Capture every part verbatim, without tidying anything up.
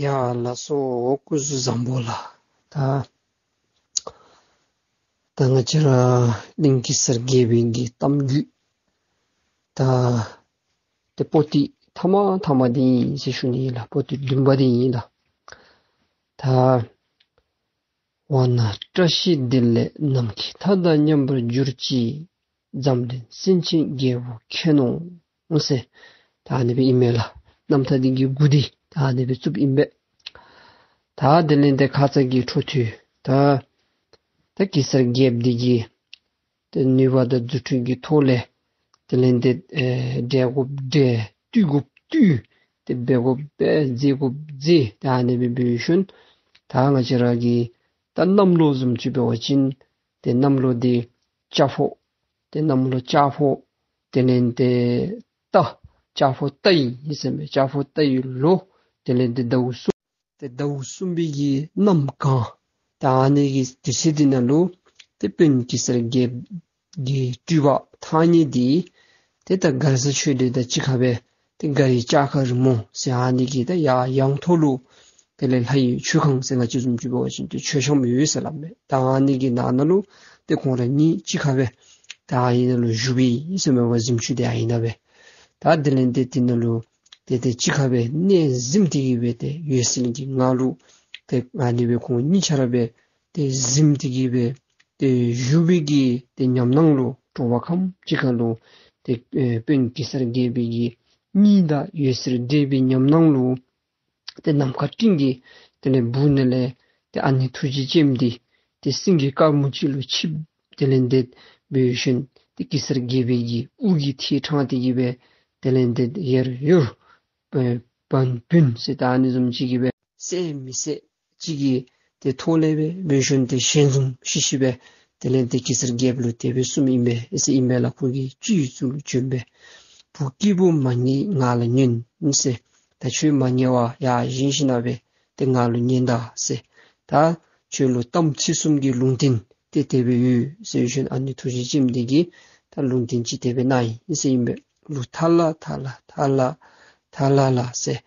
ཡ་ལགས་སོ། སྐུ་གཟུགས་བཟང་པོ་ལགས། ད་ད་ང་བཅས་ར་གླིང་གེ་སར་རྒྱལ་པོའི་གི་གཏམ་རྒྱུད་ད་ཏེ་པོ་ཏི་ཐ་མ་ཐ་མ་འདི་ཨིན་ཟེར་ཞུ་ནི་ཨིན་ལགས། པོ་ཏི་བདུན་པ་འདི་ཨིན་ལགས། ད་ཝ་ན་བཀྲ་ཤིས་བདེ་ལེགས་ནམ་མཁའི་མཐའ་དང་མཉམ་པར་གྱུར་ཅིག། འཛམ་གླིང་སེང་ཆེན་རྒྱལ་པོ་མཁྱེན་ནོ་ཟེར། ད་ཨ་ནི་སྦེ་ཨིན་མས་ལགས། རྣམ་ཐར་འདི་གི་འགོ་འདི་ད་ཨ་ནི་སྦེ་བཙུགསཔ་ཨིན་པས། ད་དེ་ལས་ཏེ་ཁ་ཙ་གི་འཕྲོ་མཐུད་ད་ད་གེ་སར་རྒྱལཔོ་འདི་གི་ཏེ་ནུས་པ་དང་རྫུ་འཕྲུལ་གྱི་ཐོག་ལས་དེ་ལས་ཏེ་ཨེ་བསྒྲལ་དགོཔ་བསྒྲལ། བཏུལ་དགོཔ་བཏུལ། ཏེ་འབད་དགོཔ་འབད། མཛད་དགོཔ་མཛད། ད་ཨ་ནི་སྦེ་འབད་ཞིནམ་ད་ང་བཅས་ར་གི་ད་གནམ་ལོ་བཟུམ་ཅིག་འབད་བ་ཅིན་ཏེ་གནམ་ལོ་འདི་ལྕགས་ཕོ། ཏེ་གནམ་ལོ་ལྕགས་ཕོ། དེ་ལས་ཏེ་རྟ་ལྕགས་ཕོ་རྟ་ཡི་ཟེར་མས། ལྕགས་ཕོ་རྟ་ཡི་ལོ། དེ་ལས་ཏེ་ཟླཝ་གསུམ། ཏེ་ཟླཝ་གསུམ་པའི་གི་གནམ་གང་། ད་ཨ་ནི་གི་དུས་ཚོད་འདི་ནང་ལུ་ཏེ་དཔོན་གེ་སར་རྒྱལཔོ་གི་སྤྲུལ་པ་ཐང་རྙེད་འདི་ཏེ་ད་མགར་བཟའ་ཆོས་སྒྲོན་དང་གཅིག་ཁར་སྦེ་ཏེ་མགར་བའི་ལྕགས་མཁར་རིང་མོ་ཟེར་ཨ་ནི་གི་ད་ཡར་ཡང་ཐོག་ལུ་དེ་ལས་ལྷ་ཡི་མཆོད་ཁང་ཟེར་ང་བཅས་བཟུམ་ཅིག་འབད་བ་ཅིན་ཏེ་མཆོད་བཤམ་ཡོད་ཟེར་སླབ་མས། ད་ཨ་ནི་གི་ནང་ན་ལུ་ཏེ་ཁོང་ར་གཉིས་གཅིག་ཁར་སྦེ་ད་ཨ་ནི་ནང་ལུ་བཞུགས་པའི་ཨིན་ཟེར་མས་པ། གཟིམ་ཆུང་འདི་ཨ་ནི་ནང་སྦེ། ད་དེ་ལས་ཏེ་འདི་ནང་ལུ་ཏེ་ཏེ་གཅིག་ཁར་སྦེ་གནས་གཟིམ་སྟེ་གི་སྦེ་ཏེ་འོད་གསལ་གྱི་ངང་ལུ་ཏེ་ཨ་ནི་སྦེ་ཁོང་གཉིས་ཆ་ར་སྦེ་ཏེ་གཟིམ་སྟེ་གི་སྦེ་ཏེ་བཞུགས་པའི་གི་ཏེ་ཉམས་སྣང་ལུ་དྲོ་པ་ཁམས་ཅིག་ཁར་ལུ་ཏེ་ཨེ་དཔོན་གེ་སར་རྒྱལ་པོའི་གི་གཉིད་དང་འོད་ཟེར་འདྲེས་པའི་ཉམས་སྣང་ལུ་ཏེ་ནམ་མཁའ་སྤྲིན་གྱི་དེ་ལས་སྦུག་ནང་ལས་ཏེ་ཨ་ནེ་ཐུགས་རྗེ་ཅནམ་འདི་ཏེ་སེང་གེ་དཀར་མོ་ཅིག་ལུ་ཆིབས། དེ་ལས་ཏེ་འབད་ཞིནམ་ཏེ་གེ་སར་རྒྱལ་པོའི་གི་དབུ་གི་ཐད་དྲངས་ཏེ་གི་སྦེ་དེ་ལས་ཏེ་ཡར་ཡུར་བན་བུན་ཟེར་ད་ཨ་ནི་བཟུམ་ཅིག་གི་སྦེ་གསལ་མི་གསལ་ཅིག་གི་ཏེ་ཐོག་ལས་སྦེ་འབད་ཞིནམ་ཏེ་ཞལ་འཛུམ་ཤིག་ཤིག་སྦེ་དེ་ལས་ཏེ་གེ་སར་རྒྱལཔོ་ལུ་དེ་སྦེ་གསུངམ་ཨིན་པས་ཟེར་ཨིན་པས་ལགས། ཁོ་གིས་སྤྱི་གཙུག་ལུ་བྱོན་སྦེ་བུ་སྐྱེས་བུ་མ་ངེས་ང་ལ་ཉོན་ཟེར། ད་ཁྱོད་མ་ཉལ་བར་ཡར་བཞེངས་ཞིནམ་སྦེ་ཏེ་ང་ལུ་ཉན་ད་ཟེར། ད་ཁྱོད་ལུ་གཏམ་ཚིག་གསུམ་གྱི་ལུང་བསྟན་ཏེ་དེ་སྦེ་ཡོད་ཟེར་ཞིནམ་ཨ་ནེ་ཐུགས་རྗེ་ཅནམ་འདི་གིས་ད་ལུང་བསྟན་ཅིག་དེ་སྦེ་གནང་ཡི་ཟེར་ཨིན་པས། གླུ་ཐ་ལ་ཐ་ལ་ཐ་ལ་ཐ་ལ་ལ་ཟེར།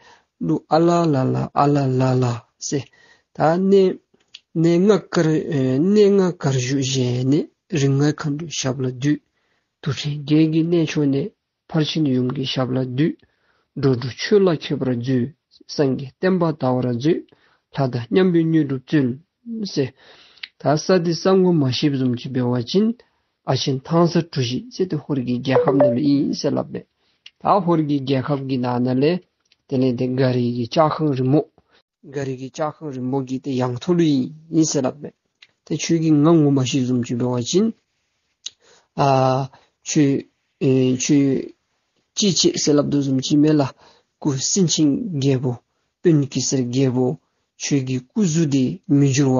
གླུ་ཨ་ལ་ལ་ལ་ཨ་ལ་ལ་ལ་ཟེར། ད་གནས་གནས་ལྔ་གར་ཨེ་གནས་ལྔ་གར་བཞུགས་བཞེངས་ནས། རིགས་ལྔའི་མཁའ་འགྲོའི་ཞབས་ལ་འདུད། དུར་ཁྲོད་བརྒྱད་ཀྱི་གནས་མཆོག་ནས། ཕར་ཕྱིན་ཡུམ་གྱི་ཞབས་ལ་འདུད། འགྲོ་དྲུག་ཆོས་ལ་མཁས་པར་མཛོད། སངས་རྒྱས་བསྟན་པ་དར་བར་མཛོད། ལྷ་དང་མཉམ་པའི་དངོས་གྲུབ་སྩོལ་ཟེར། ད་ས་འདི་ས་ངོ་མ་ཤེསཔ་བཟུམ་ཅིག་འབད་བ་ཅིན་ཨ་ཆེན་ཐང་ས་གྲུ་བཞི་ཟེར་ཏེ་ཧོར་གྱི་རྒྱལ་ཁབ་ནང་ལུ་ཨིན་ཟེར་སླབ་མས། ད་ཧོར་གྱི་རྒྱལ་ཁབ་ཀྱི་ནང་ན་ལས་དེ་ལས་ཏེ་མགར་གྱི་ལྕགས་མཁར་རིང་མོ་མགར་གྱི་ལྕགས་མཁར་རིང་མོ་གི་ཏེ་ཡང་ཐོག་ལུ་ཨིན་ཟེར་སླབ་མས། ཏེ་ཁྱོད་ཀྱིས་ང་ངོ་མ་ཤེསཔ་བཟུམ་ཅིག་འབད་བ་ཅིན་ཨ་ཁྱོད་ཨེ་ཁྱོད་ཅི་བྱེད་ཟེར་སླབ་དོ་བཟུམ་ཅིག་མས་ལགས། སྐུ་སེང་ཆེན་རྒྱལ་པོ་དཔོན་གེ་སར་རྒྱལ་པོ་ཁྱོད་ཀྱི་སྐུ་གཟུགས་འདི་མི་འགྱུར་བ་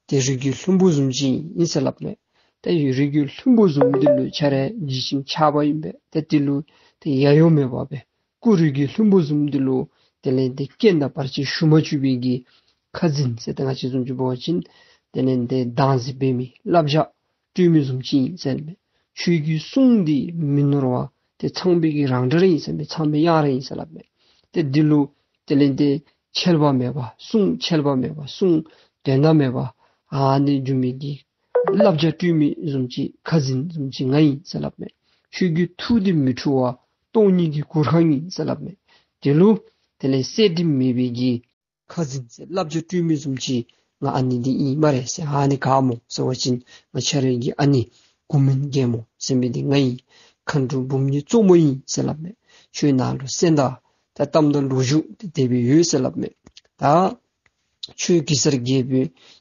ཏེ་རི་རྒྱུད་ལྷུན་པོ་བཟུམ་ཅིག་ཨིན་ཟེར་སླབ་མས། ཏེ་རི་རྒྱུད་ལྷུན་པོ་བཟུམ་འདི་ལུ་ཁྱོད་ར་འཇིགས་ཤིང་ཆགས་པ་ཨིན་པས། ཏེ་འདི་ལུ་ཏེ་ཡ་ཡོ་མེད་པར་སྦེ་སྐུ་རི་རྒྱུད་ལྷུན་པོ་བཟུམ་འདི་ལུ་དེ་ལས་ཏེ་རྐྱེན་དང་བར་ཆད་ཞུགས་མ་བཅུག་པའི་གི་ཁ་འཛིན་ཟེར་ཏེ་ང་བཅས་བཟུམ་ཅིག་འབད་བ་ཅིན་དེ་ལས་ཏེ་བདག་འཛིན་འབད་མི་བསླབ་བྱ་སྤྲོད་མི་བཟུམ་ཅིག་ཨིན་ཟེར་མས། ཁྱོད་ཀྱི་གསུང་འདི་མི་ནོར་བ་ཏེ་ཚངས་པའི་གི་རང་སྒྲ་ར་ཨིན་ཟེར་མས། ཚངས་པའི་གཡང་ར་ཨིན་ཟེར་སླབ་མས། ཏེ་འདི་ལུ་དེ་ལས་ཏེ་འཆལ་བ་མེད་པ་གསུང་འཆལ་བ་མེད་པ་གསུང་དོན་དག་མེད་པ་ཨ་ནི་འབྱུང་མི་གི་བསླབ་བྱ་སྤྲོད་མི་བཟུམ་ཅིག་ཁ་འཛིན་བཟུམ་ཅིག་ང་ཨིན་ཟེར་སླབ་མས། ཁྱོད་ཀྱི་ཐུགས་འདི་མི་འཁྲུལ་བ་སྟོང་ཉིད་ཀྱི་གུར་ཁང་ཨིན་ཟེར་སླབ་མས། འདི་ལུ་དེ་ལས་གསལ་འགྲིབ་མེད་པའི་གི་ཁ་འཛིན་ཟེར་བསླབ་བྱ་སྤྲོད་མི་བཟུམ་ཅིག་ང་ཨ་ནི་འདི་ཨིན་སྨ་རེ་ཟེར། ཨ་ནི་ག་སྨོ་ཟེར་བ་ཅིན་ང་ཁྱོད་རའི་གི་ཨ་ནེ་གུང་སྨན་རྒྱལ་མོ་ཟེར་མི་འདི་ང་ཨིན། མཁའ་འགྲོ་འབུམ་གཉིས་གཙོ་མོ་ཨིན་ཟེར་སླབ་མས། ཁྱོད་ནཱ་ལུ་གསན་ད། ད་གཏམ་དང་ལོ་རྒྱུས་འདི་དེ་སྦེ་ཡོད་ཟེར་སླབ་མས། ད་ཁྱོད་གེ་སར་རྒྱལ་པོ་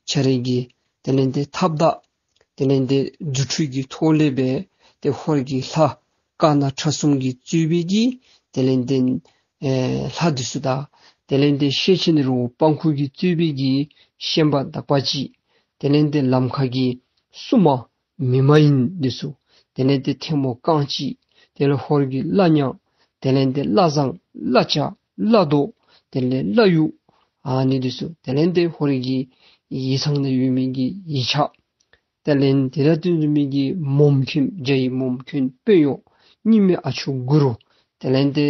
ཁྱོད་རའི་གི་དེ་ལས་ཏེ་ཐབས་དང་དེ་ལས་ཏེ་རྫུ་འཕྲུལ་གྱི་ཐོག་ལས་སྦེ་ཏེ་ཧོར་གྱི་ལྷ་དཀར་ནག་ཁྲ་གསུམ་གྱིས་གཙོས་པའི་གི་དེ་ལས་ཏེ་ཨེ་ལྷ་འདི་ཚུ་དང་དེ་ལས་ཏེ་ཤེད་ཆེན་རི་བོ་པང་ཁུག་གིས་གཙོས་པའི་གི་ཤན་པ་དག་པ་ཅིག། དེ་ལས་ཏེ་ལམ་ཁ་གི་སྲུང་མ་མི་མ་ཡིན་འདི་ཚུ། དེ་ལས་ཏེ་ཐལ་མོ་རྐང་གཅིག། དེ་ལས་ཧོར་གྱི་བླ་ཉ། དེ་ལས་ཏེ་བླ་བཟང་བླ་བྱ་བླ་རྡོ། དེ་ལས་བླ་གཡུ། ཨ་ནི་འདི་ཚུ། དེ་ལས་ཏེ་ཧོར་གྱི་ཡིག་ཚང་ནང་ཡོད་མི་གི་ཡིག་ཆ། དེ་ལས་དེ་དང་བསྟུན་མི་གི་མོམ་གྱོན་རྒྱ་ཡི་མོམ་གྱོན་དཔོན་གཡོག་རྙིང་མའི་ཨ་ཆུ་གུ་རུ། དེ་ལས་ཏེ་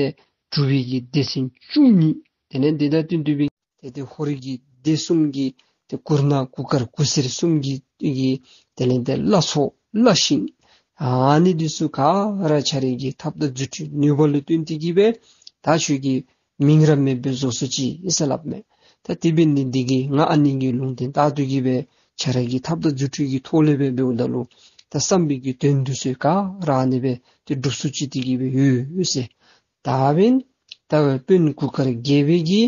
གྲུབ་པའི་གི་སྡེ་ཚན་བཅུ་གཉིས། དེ་ལས་དེ་དང་བསྟུན་པའི་ ཏེ་ཏེ་ཧོར་གྱི་སྡེ་གསུམ་གྱི་ཏེ་གུར་ནག་གུར་དཀར་གུར་སེར་གསུམ་གྱི་གི་དེ་ལས་ཏེ་བླ་མཚོ་བླ་ཤིང་ཨ་ནི་འདི་ཚུ་ག་ར་ཁྱོད་རའི་གི་ཐབས་དང་རྫུ་འཕྲུལ་ནུས་པ་ལུ་བརྟེན་ཏེ་གིས་སྦེ་ད་ཁྱོད་ཀྱི་མིང་ར་མེདཔ་སྦེ་བཟོ་ཚུགས་ཅི་ཟེར་སླབ་མས། ད་དེ་འབད་ནི་འདི་གིས་ང་ཨ་ནི་གི་ལུང་བསྟན་བཏབ་སྟེ་གིས་སྦེ་ཁྱོད་རའི་གི་ཐབས་དང་རྫུ་འཕྲུལ་གྱི་ཐོག་ལས་སྦེ་འབདཝ་ད་ལུ་ད་བསམ་པའི་གི་དོན་འདི་ཚུ་ག་ར་ཨ་ནི་སྦེ་ཏེ་འགྲུབ་ཚུགས་ཅི་སྟེ་གིས་སྦེ་ཡོད་ཟེར། ད་འབདན་ད་དཔོན་གུར་དཀར་རྒྱལ་པོའི་གི་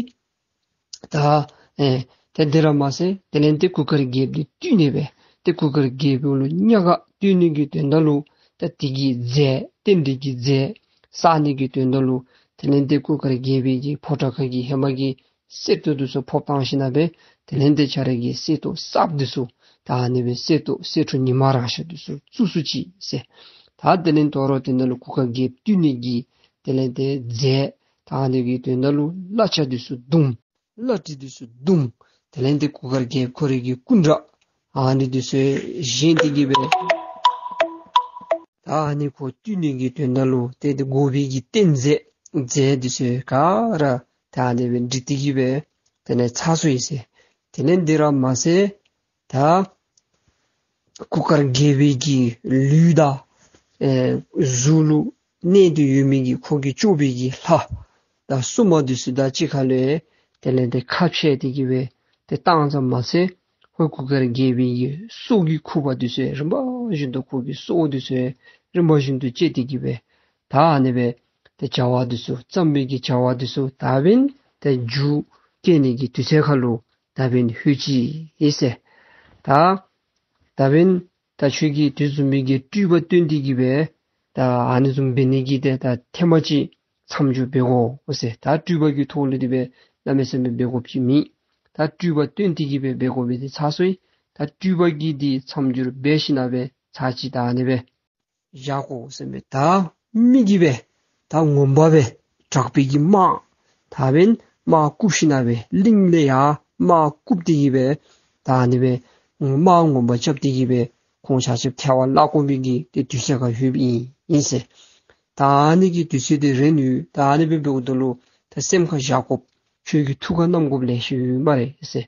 ད་ཨེ་ཏེ་འདི་ར་མ་ཚད་དེ་ལས་ཏེ་གུར་དཀར་རྒྱལཔོ་འདི་བཏུལ་ནི་སྦེ་ཏེ་གུར་དཀར་རྒྱལ་པོ་ལུ་ཉག་ག་བཏུལ་ནི་གི་དོན་དག་ལུ་ད་དེ་གི་རྫས་རྟེན་འབྲེལ་གྱི་རྫས་བསག་ནི་གི་དོན་དག་ལུ་དེ་ལས་ཏེ་གུར་དཀར་རྒྱལ་པོའི་གི་ཕོ་བྲང་ཁ་གི་ཧེ་མ་གི་གསེར་ཏོག་འདི་ཚུ་ཕབ་བཏང་ཞིན་ན་སྦེ་དེ་ལས་ཏེ་ཁྱོད་རའི་གི་གསེར་ཏོག་གསརཔ་འདི་ཚུ་ད་ཨ་ནི་སྦེ་གསེར་ཏོག་གསེར་ཁྲུ་ཉི་མ་རང་ཤར་འདི་ཚུ་བཙུགས་ཚུགས་ཅི་ཟེར། ད་དེ་ལས་དོ་རུང་དེ་ནང་ལུ་གུར་དཀར་རྒྱལཔོ་བཏུལ་ནི་གི་དེ་ལས་ཏེ་རྫས་ད་ཨ་ནི་གི་དོན་དག་ལུ་བླ་ཆ་འདི་ཚུ་བརྡུང་། བླ་གྲི་འདི་ཚུ་བརྡུང་། དེ་ལས་ཏེ་གུར་དཀར་རྒྱལཔོ་ཁོ་རའི་གི་སྐུ་འདྲ་ཨ་ནི་འདི་ཚུ་བཞེངས་ཏེ་གིས་སྦེ་ད་ཨ་ནི་ཁོ་བཏུལ་ནི་གི་དོན་དག་ལུ་ཏེ་ཏེ་དགོ་པའི་གི་རྟེན་རྫས་རྫས་འདི་ཚུ་ག་ར་ད་ཨ་ནི་སྦེ་སྒྲིག་སྟེ་གིས་སྦེ་དེ་ལས་ཚར་སོ་ཡི་ཟེར། དེ་ལས་འདི་ར་མ་ཚད་ད་གུར་དཀར་རྒྱལ་པོའི་གི་ལུས་དང་ཨེ་གཟུགས་ལུ་གནས་ཏེ་ཡོད་མི་གི་ཁོ་གི་བཅོལ་བའི་གི་ལྷ་དང་སྲུང་མ་འདི་ཚུ་དང་གཅིག་ཁར་ལུ་དེ་ལས་ཏེ་ཁ་ཕྱེ་སྟེ་གིས་སྦེ་ཏེ་བཏང་ཙམ་མ་ཚད་ཧོར་གུར་དཀར་རྒྱལ་པོའི་གི་སྲོག་གི་ཁུ་བ་འདི་ཚུ་རིམ་པ་བཞིན་དུ་ཁོ་གི་སྲོག་འདི་ཚུ་རིམ་པ་བཞིན་དུ་བཅད་དེ་གིས་སྦེ་ད་ཨ་ནི་སྦེ་ཏེ་བྱ་བ་འདི་ཚུ་བརྩམས་པའི་གི་བྱ་བ་འདི་ཚུ་ད་འབདན་ཏེ་མཇུག་བསྐྱལ་ནི་གི་དུས་ཚོད་ཁར་ལུ་ད་འབདན་ལྷོད་ཅི་ཨིན་ཟེར། ད་ད་འབདན་ད་ཁྱོད་ཀྱིས་དེ་བཟུམ་མའི་གི་སྤྲུལ་པ་སྟོན་ཏེ་གིས་སྦེ་ད་ཨ་ནི་བཟུམ་འབད་ནི་གི་ཏེ་ད་ཐེངས་མ་ཅིག་མཚམས་འཇོག་འབད་དགོ་ཟེར། ད་སྤྲུལ་པ་གི་ཐོག་ལས་དེ་སྦེ་གནམ་མེད་ས་མེད་འབད་དགོཔ་ཅིག་མེད། ད་སྤྲུལ་པ་སྟོན་ཏེ་གིས་སྦེ་འབད་དགོ་པའི་དེ་ཚར་སོ་ཡི། ད་སྤྲུལ་པ་གི་དེ་མཚམས་འཇོག་འབད་ཞིན་ན་སྦེ་ཚར་ཅིག་ད་ཨ་ནི་སྦེ་བཞག་དགོ་ཟེར་མས། ད་མི་གིས་སྦེ་ད་ངོ་མ་སྦེ་དྲག་པོའི་གི་དམག་ད་འབདན་དམག་བཀུག་ཞིན་ན་སྦེ་གླིང་ལས་ཡར་དམག་བཀུག་སྟེ་གིས་སྦེ་ད་ཨ་ནི་སྦེ་དམག་ངོ་མ་རྐྱབ་སྟེ་གིས་སྦེ་ཁོང་ཆ་ཁྱབ་ཐལ་བར་བརླག་དགོ་པའི་གི་ཏེ་དུས་ཚོད་ཁར་ལྷོདཔ་ཨིན་ཨིན་ཟེར། ད་ཨ་ནི་གི་དུས་ཚོད་དེ་རན་ཡོད། ད་ཨ་ནི་སྦེ་འབདཝ་ད་ལུ་ད་སེམས་ཁར་བཞག་དགོཔ་ཁྱོད་ཀྱིས་ཐུགས་ཁར་བསྣམ་དགོཔ་ལེ་ཤ་ཡོད་སྨ་རེ་ཟེར།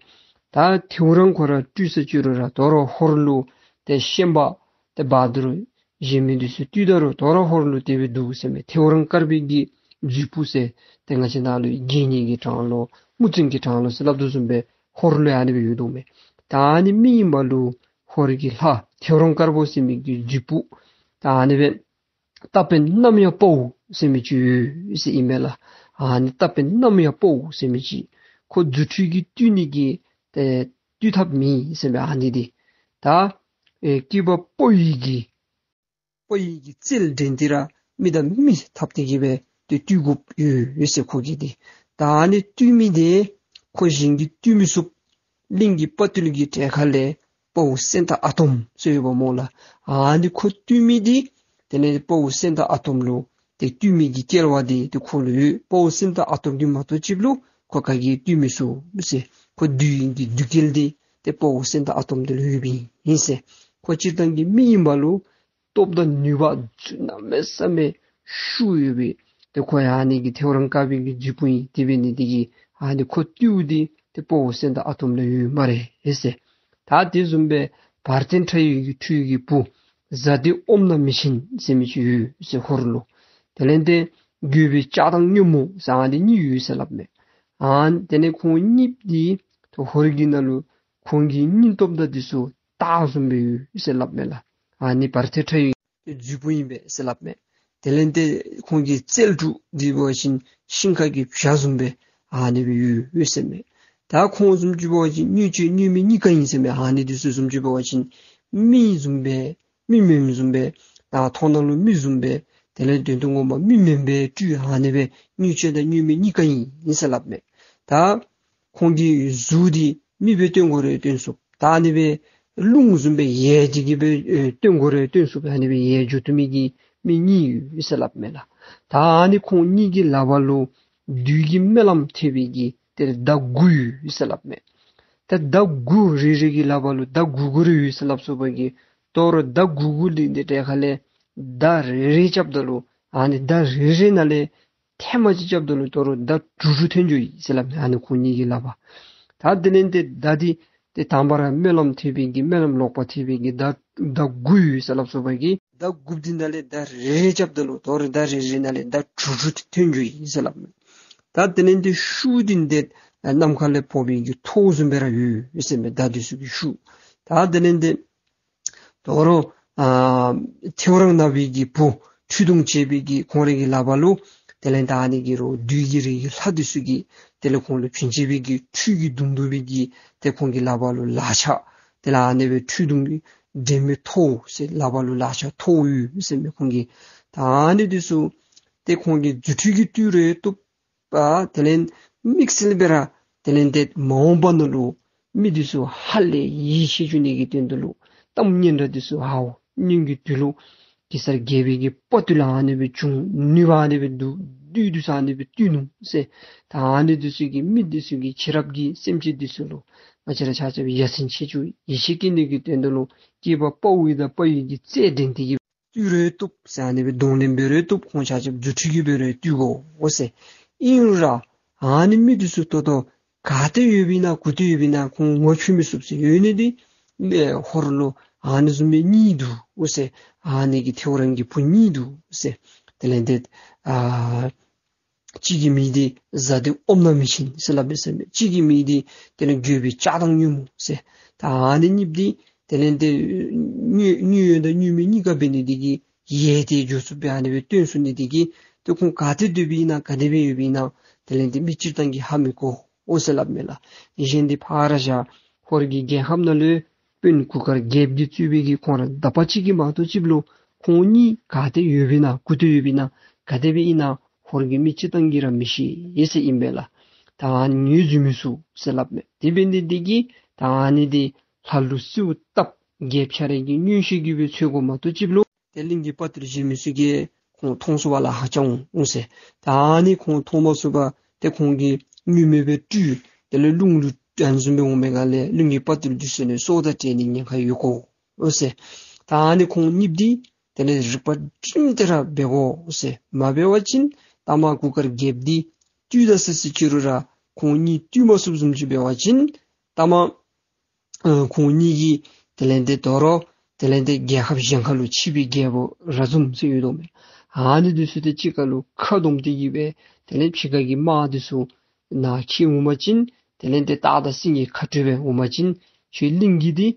ད་ཐེའུ་རང་ཁོ་ར་སྤྲུལ་ས་ཅི་རུང་ར་དོ་རུང་ཧོར་ལུ་ཏེ་ཤན་པ་ཏེ་བ་དུར་གཞན་མི་འདི་ཚུ་བཏུལ་ད་རུང་དོ་རུང་ཧོར་ལུ་དེ་སྦེ་འདུག་ཟེར་མས། ཐེའུ་རང་དཀར་པོའི་གི་རྫུས་སྤུ་ཟེར་ཏེ་ང་བཅས་ནང་ལུ་དགེ་བསྙེན་གྱི་གྲངས་ལུ་མུ་སྟེགས་ཀྱི་གྲངས་ལུ་ཟེར་སླབ་དོ་བཟུམ་སྦེ་ཧོར་ལུ་ཡང་ཨ་ནི་སྦེ་ཡོད་དོ་མས། ད་ཨ་ནི་མི་ཨིན་པ་ལུ་ཧོར་གྱི་ལྷ་ཐེའུ་རང་དཀར་པོ་ཟེར་མི་གི་རྫུས་སྤུ་ད་ཨ་ནི་སྦེ་རྟ་པའི་གནམ་ཡང་དཔའ་བོ་ཟེར་མི་ཅིག་ཡོད་ཟེར་ཨིན་མས་ལགས། ཨ་ནི་རྟ་པའི་གནམ་ཡང་དཔའ་བོ་ཟེར་མི་ཅིག་ཁོ་རྫུ་འཕྲུལ་གྱིས་བཏུལ་ནི་གི་ཏེ་བཏུལ་ཐབས་མེད་ཟེར་མས། ཨ་ནི་འདི་ད་ཨེ་སྐྱེས་པ་དཔའ་བོའི་གི་དཔའ་བོའི་གི་རྩལ་འགྲན་ཏེ་ར་མི་དང་མི་འཐབ་སྟེ་གིས་སྦེ་ཏེ་བཏུལ་དགོཔ་ཡོད་ཟེར། ཁོ་གིས་འདི་ད་ཨ་ནི་བཏུལ་མི་འདི་ཁོ་གཞན་གྱིས་བཏུལ་མི་ཚུགས། གླིང་གི་དཔའ་བརྟུལ་གྱི་གྲལ་ཁ་ལས་དཔའ་བོ་སེང་སྟག་ཨ་དོམ་ཟེར་ཡོདཔ་སྨོ་ལགས། ཨ་ནི་ཁོ་བཏུལ་མི་འདི་དེ་ལས་དཔའ་བོ་སེང་སྟག་ཨ་དོམ་ལུ་ཏེ་བཏུལ་མི་གི་སྐལ་བ་འདི་ཏེ་ཁོ་ལུ་ཡོད། དཔའ་བོ་སེང་སྟག་ཨ་དོམ་གྱིས་མ་གཏོགས་ཅིག་ལུ་ཁོ་ག་གིས་བཏུལ་མི་ཚུགས་ཟེར། ཁོ་བདུད་ཀྱི་བདུད་རྒྱལ་འདི་ཏེ་དཔའ་བོ་སེང་སྟག་ཨ་དོམ་འདི་ལུ་ཡོདཔ་ཨིན་ཟེར། ཁོ་སྤྱིར་བཏང་གི་མི་ཨིན་པ་ལུ་སྟོབས་དང་ནུས་པ་གནམ་མེད་ས་མེད་ཤུགས་ཡོད་པའི་ཏེ་ཁོ་ཡང་ཨ་ནི་གི་ཐེའུ་རང་དཀར་པོའི་གི་རྫུས་སྤུ་ཨིན། དེ་འབད་ནི་འདི་གིས་ཨ་ནི་ཁོ་བཏུལཝ་འདི་ཏེ་དཔའ་བོ་སེང་སྟག་ཨ་དོམ་ལུ་ཡོད་སྨ་རེ་ཟེར། ད་དེ་བཟུམ་སྦེ་བར་ཐེ་ཁྲ་ཡི་གི་ཁྲུས་ཀྱི་བུ་གཟའ་ཟླ་ཨོམ་ནག་མི་ཆེན་ཟེར་མི་ཅིག་ཡོད་ཟེར་ཧོར་ལུ། དེ་ལས་ཏེ་རྒོད་པོའི་ལྕགས་དང་སྔོན་མོ་ཟེར་ཨ་ནི་གཉིས་ཡོད་ཟེར་སླབ་མས། ཨ་དེ་ལས་ཁོང་གཉིས་འདི་ཧོར་གྱི་ནང་ལུ་ཁོང་གི་སྙིང་སྟོབས་དང་འདི་ཚུ་སྟག་བཟུམ་སྦེ་ཡོད་ཟེར་སླབ་མས་ལགས། ཨ་ནི་བར་ཐེ་ཁྲ་ཡི་རྫུས་སྤུ་ཨིན་པས་ཟེར་སླབ་མས། དེ་ལས་ཏེ་ཁོང་གི་རྩལ་དྲུག་འདི་འབད་བ་ཅིན་ཤིང་ཁ་གི་བྱ་བཟུམ་སྦེ་ཨ་ནི་སྦེ་ཡོད་ཟེར་མས། ད་ཁོང་བཟུམ་ཅིག་འབད་བ་ཅིན་མྱོས་བྱེད་མྱོས་མི་གཉིས་ཀ་ཨིན་ཟེར་མས། ཨ་ནི་འདི་ཚུ་བཟུམ་ཅིག་འབད་བ་ཅིན་མི་བཟུམ་སྦེ་མི་མེནམ་བཟུམ་སྦེ་ད་མཐོང་སྣང་ལུ་མི་བཟུམ་སྦེ་དེ་ལས་དོན་དུ་ངོ་མ་མི་མེན་པའི་སྤྲུལ་ཨ་ནི་སྦེ་མྱོས་བྱེད་དང་མྱོས་མི་གཉིས་ཀ་ཨིན་ཟེར་སླབ་མས། ད་ཁོང་གི་གཟུགས་འདི་མི་སྦེ་སྟོན་དགོ་རུང་སྟོན་ཚུགསཔ། ད་ཨ་ནི་སྦེ་རླུང་བཟུམ་སྦེ་ཡལ་ཏེ་གིས་སྦེ་ཨེ་སྟོན་དགོ་རུང་སྟོན་ཚུགསཔ། ཨ་ནི་སྦེ་ཡལ་འགྱོ་བཏུབ་མི་གི་མི་གཉིས་ཡོད་ཟེར་སླབ་མས་ལགས། ད་ཨ་ནི་ཁོང་གཉིས་ཀྱི་ལག་པ་ལུ་བདུད་ཀྱི་སྨོན་ལམ་ཐེབས་པའི་གི་ཏེ་མདའ་དགུ་ཡོད་ཟེར་སླབ་མས། ད་མདའ་དགུ་རེ་རེ་གི་ལག་པ་ལུ་མདའ་དགུ་དགུ་རེ་ཡོད་ཟེར་སླབ་སོ་བ་གི་དོ་རུང་མདའ་དགུ་དགུ་ལུ་འདི་གྲལ་ཁ་ལས་མདའ་རེ་རེ་རྐྱབ་ད་ལུ་ཨ་ནི་མདའ་རེ་རེ་ནང་ལས་ ཐེངས་མ་གཅིག་རྐྱབ་ད་ལུ་དོ་རུང་མདའ་དྲུག་དྲུག་ཐོན་འགྱོ་ཡི་ཟེར་སླབ་མས། ཨ་ནི་ཁོང་གཉིས་ཀྱི་ལག་པར། ད་དེ་ལས་ཏེ་མདའ་འདི་ཏེ་དང་པ་ར་སྨོན་ལམ་ཐེབས་པའི་གི་སྨོན་ལམ་ལོག་པ་ཐེབས་པའི་གི་མདའ་མདའ་དགུ་ཡོད་ཟེར་སླབ་སོང་པ་གི། མདའ་དགུ་འདི་ནང་ལས་མདའ་རེ་རེ་རྐྱབ་ད་ལུ་དོ་རུང་མདའ་རེ་རེ་ནང་ལས་མདའ་དྲུག་དྲུག་ཐོན་འགྱོ་ཡི་ཟེར་སླབ་མས། ད་དེ་ལས་ཏེ་ཤུགས་འདི་ཏེ་ནམ་མཁའ་ལས་ཕོག་པའི་གི་ཐོག་བཟུམ་སྦེ་ར་ཡོད་ཟེར་མས། མདའ་འདི་ཚུ་གི་ཤུགས། ད་དེ་ལས་ཏེ་དོ་རུང་ཨ་ཐེའུ་རང་ནག་པོའི་གི་བུ་ཁྲུས་གདུང་བཅས་པའི་གི་ཁོང་རའི་གི་ལག་པར་ལུ་དེ་ལས་ད་ཨ་ནི་གི་རོ་བདུད་ཀྱི་རིགས་ཀྱི་ལྷ་འདི་ཚུ་གིས་དེ་ལས་ཁོང་ལུ་བྱིན་བྱས་པའི་གི་ཁྲུས་ཀྱི་གདུང་བརྡུང་བའི་གི་ཏེ་ཁོང་གི་ལག་པར་ལུ་ལག་ཆ། དེ་ལས་ཨ་ནི་སྦེ་ཁྲུས་གདུང་གི་སྒྲོན་མེ་ཐོག་ཟེར་ལག་པར་ལུ་ལག་ཆ་ཐོག་ཡོད་ཟེར་མས་ཁོང་གི། ད་ཨ་ནི་འདི་ཚུ་ཏེ་ཁོང་གི་རྫུ་འཕྲུལ་གྱིས་བཏུལ་རུང་བཏུལ་པ། དེ་ལས་དམིགས་བསལ་སྦེ་ར་དེ་ལས་ཏེ་མ་འོངས་པ་ནང་ལུ་མི་འདི་ཚུ་ཧ་ལས་ཡིད་ཆེས་བཅུག་ནི་གི་དོན་དུ་ལུ་གཏམ་སྙན་གྲགས་འདི་ཚུ་ཧ་ནིང་གི་དུས་ལུ་གེ་སར་རྒྱལ་པོའི་གི་དཔའ་བརྟུལ་ཨ་ནི་སྦེ་བྱུང་། ནུས་པ་ཨ་ནི་སྦེ་འདུག། བདུད་འདི་ཚུ་ཨ་ནི་སྦེ་བཏུལ་ནུག་ཟེར། ད་ཨ་ནི་འདི་ཚུ་གིས་མི་འདི་ཚུ་གིས་ཕྱི་རབས་ཀྱི་སེམས་ཅན་འདི་ཚུ་ལུ་ང་བཅས་ར་ཆ་ཁྱབ་ཡ་མཚན་ཆེ་བཅུག་ཡིད་ཆེས་བསྐྱེད་ནི་གི་དོན་དུ་ལུ་སྐྱེས་པ་དཔའ་བོ་དང་དཔའ་བོའི་གི་རྩལ་འགྲན་ཏེ་གི་བཏུལ་རུང་བཏུལ་ཟེར། ཨ་ནི་སྦེ་གདོང་ལེན་འབད་རུང་བཏུལ། ཁོང་ཆ་ཁྱབ་རྫུ་འཕྲུལ་གྱིས་འབད་རུང་བཏུལ་དགོ་ཟེར། ཨིན་རུང་ར་ཨ་ནི་མི་འདི་ཚུ་ད་ལྟོ་ག་ཏེ་ཡོདཔ་ཨིན་ན་གུ་ཏེ་ཡོདཔ་ཨིན་ན་ཁོང་ངོ་ཕྱེ་མི་ཚུགས་ཟེར། ཡོད་ནི་འདི་ཨེ་ཧོར་ལུ་ཨ་ནི་བཟུམ་མའི་གཉིས་འདུག་ཟེར། ཨ་ནི་གི་ཐེའུ་རང་གི་བུ་གཉིས་འདུག་ཟེར། དེ་ལས་ཏེ་ཨ་གཅིག་གི་མིང་འདི་བཟའ་ཏེ་ཨོམ་ནག་མི་ཆེན་ཟེར་སླབ་པས་ཟེར་མས། གཅིག་གི་མིང་འདི་དེ་ལས་འགྱོད་པའི་ལྕགས་དང་མྱུར་མོ་ཟེར། ད་ཨ་ནི་གཉིས་འདི་དེ་ལས་ཏེ་མྱོས་མྱོས་ཡོན་དང་མྱོས་མེད་གཉིས་ཀ་འབད་ནི་འདི་གིས་ཡལ་ཏེ་འགྱོ་ཚུགསཔ་སྦེ་ཨ་ནི་སྦེ་སྟོན་ཚུགས་ནི་འདི་གིས་ཏེ་ཁོང་ག་ཏེ་སྡོདཔ་ཨིན་ན་ག་དེ་སྦེ་ཡོདཔ་ཨིན་ན་དེ་ལས་ཏེ་མི་སྤྱིར་བཏང་གིས་ཧ་མི་གོ་འོང་ཟེར་སླབ་མས་ལགས། དེ་བཞིན་དུ་ཕར་བཞག་ཧོར་གྱི་རྒྱལ་ཁབ་ནང་ལུ་དཔོན་གུར་དཀར་རྒྱལཔོ་གིས་གཙོས་པའི་གི་ཁོང་ར་དག་པ་ཅིག་གིས་མ་གཏོགས་ཅིག་ལུ་ཁོང་གཉིས་ག་ཏེ་ཡོདཔ་ཨིན་ན་གུ་ཏེ་ཡོདཔ་ཨིན་ན་ག་དེ་སྦེ་ཨིན་ན་ཧོར་གྱི་མི་སྤྱིར་བཏང་གིས་ར་མི་ཤེས་ཟེར་ཨིན་པས་ལགས། ད་ཨ་ནི་ངོས་འཛིན་མི་ཚུགས་ཟེར་སླབ་མས། དེ་འབད་ནི་འདི་གིས་ད་ཨ་ནི་འདི་ལྷ་ཀླུ་སེའུ་སྟག་རྒྱལཔོ་ཁྱོད་རའི་གི་མངོན་ཤེས་ཀྱིས་སྦེ་འཚོལ་དགོ་མ་གཏོགས་ཅིག་ལུ་ཏེ་གླིང་གི་དཔའ་བརྟུལ་གཞན་མི་ཚུ་གིས་ཁོང་མཐོང་ཚུགས་པ་ལཱ་ཁག་ཅིག་འོང་ཟེར། ད་ཨ་ནི་ཁོང་མཐོང་མ་ཚུགས་པར་ཏེ་ཁོང་གིས་མྱུར་མེད་སྦེ་བཏུལ། དེ་ལས་རླུང་ལུ་ཨ་ནི་བཟུམ་སྦེ་འོང་མི་ག་ལས་གླིང་གི་དཔའ་བརྟུལ་འདི་ཚུ་ནི་སྲོག་དང་བྲལ་ནི་ཉེན་ཁ་ཡོད་གོ་འོང་ཟེར། ད་ཨ་ནི་ཁོང་གཉིསཔོ་འདི་དེ་ལས་རིག་པ་བསྒྲིམས་ཏེ་ར་འབད་དགོ་འོང་ཟེར། མ་འབད་བ་ཅིན་ད་མ་གུར་དཀར་རྒྱལཔོ་འདི་བཏུལ་ད་ཟེར་ཟེར་ཅི་རུང་ར་ཁོང་གཉིས་བཏུལ་མ་ཚུགསཔ་བཟུམ་ཅིག་འབད་བ་ཅིན་ད་མ་ཨ་ཁོང་གཉིས་ཀྱིས་དེ་ལས་ཏེ་དོ་རུང་དེ་ལས་ཏེ་རྒྱལ་ཁབ་གཞན་ཁ་ལུ་ཕྱི་པའི་རྒྱལ་པོ་ར་ཟུམ་ཟེར་ཡོད་དོ་མས། ཨ་ནི་འདི་ཚུ་ཏེ་གཅིག་ཁར་ལུ་ཁ་བསྡོམས་ཏེ་གི་སྦེ་དེ་ལས་ཕྱི་ཁ་གི་དམག་འདི་ཚུ་ནཱ་འཁྱིད་འོང་པ་ཅིན་དེ་ལས་ཏེ་སྟག་དང་སེང་གེ་ཁ་སྤྲོད་སྦེ་འོང་པ་ཅིན་ཁྱོད་གླིང་གི་འདི་